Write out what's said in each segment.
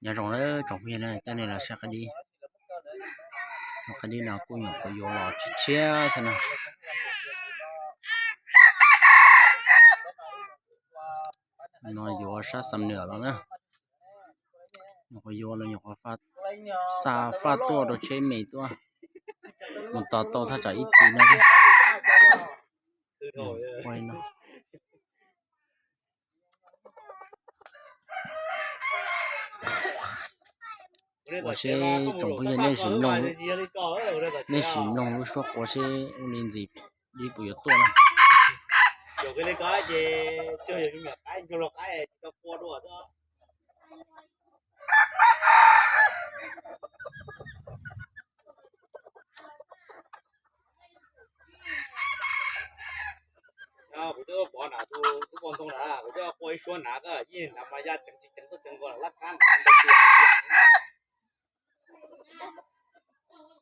Nyob zoo na tsoom phooj ywg na, coj nej los saib qaib dib. Tus qaib dib no kuj nyuam qhuav yuav los tshiab tshiab xwb na. No yuav sab Xam Nuam los na. Nyuam qhuav yuav los nyuam qhuav xa faj tuaj rau tsheb me tuaj, mus tos tau thaj tsam ib txhis no thiab. Ua seb tsoom phooj ywg nej sim mloog, nej sim mloog lub suab quav seb ua li ntxim dib puas yuav tuaj na. Kuv twb pom nram tus tub poj ntxoog na, kuv twb qua ib suab na, yeej nrad mas ya ceev tsis ceev tuaj ceev nkaus lab kab nrad.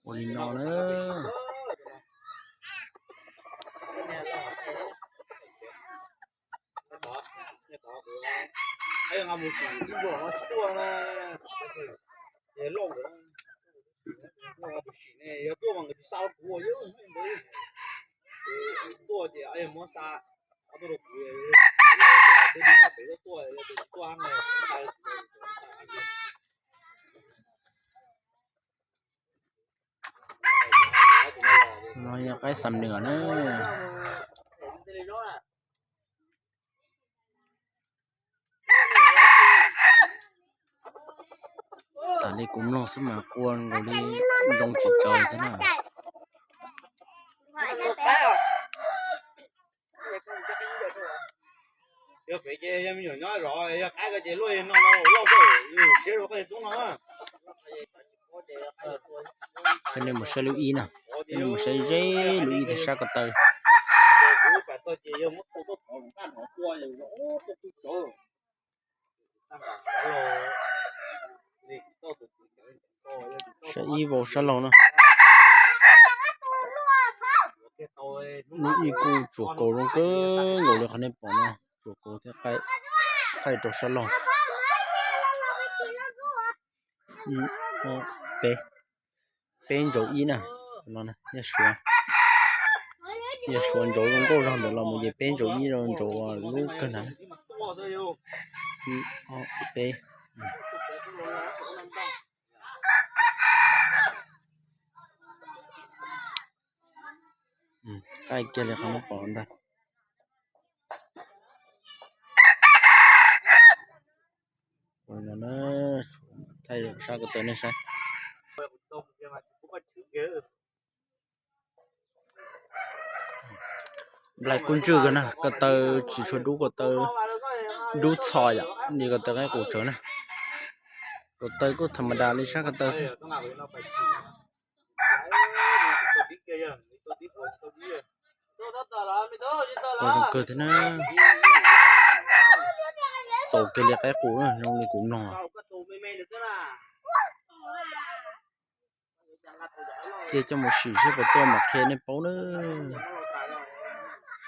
Ua li no na. Nqa mus sim ib npluag no tsis tuaj na. Ces loj lawm, nqa mus sim ne, yog tuaj mas nkawd tsis xa rau kuv, yog tuaj ces muab xa, tuaj rau kuv, tuaj, tuaj, tuaj, tuaj. No yog qaib Xam Nuam na. Tas li kuv mloog xwb mas qua nkaus li zoo tsis tsaus thiab na. Yog pem ces yog me nyuam nyob zov, yog qaib ko ces luaj no loj, siab rau koj tub no. Coj nej mus saib lub ib na, coj nej mus saib ze lub ib thiab sab ko taw. Sab ib vau sab laug na. Lub ib kuj tsuas kaus zoo kawg nkaus li qhov nej pom no, tsuas kaus thiab qaij rau sab laug. Peb, peb ntsaus ib na, no yog suav, yog suav ntsaus zoo nkauj zog ntawm los mus ces peb ntsaus ib, ntsaus lub kawg na. Peb. Qaij kiag li qhov nej pom ntag. Thaij sab ko taw nej saib. Nplaig kuj ntswj kawg na, ko taw tsis tshua dub, ko taw dub txho yom, li ko taw qaib qus tsawv na. Ko taw kuj tham ma das li sab ko taw xwb. Ua zoo kawg thiab na. Xaus kiag li qaib qus na, zoo li kuv mloog. Cia coj mus sim seb puas tuaj mam qhia nej paub nawb.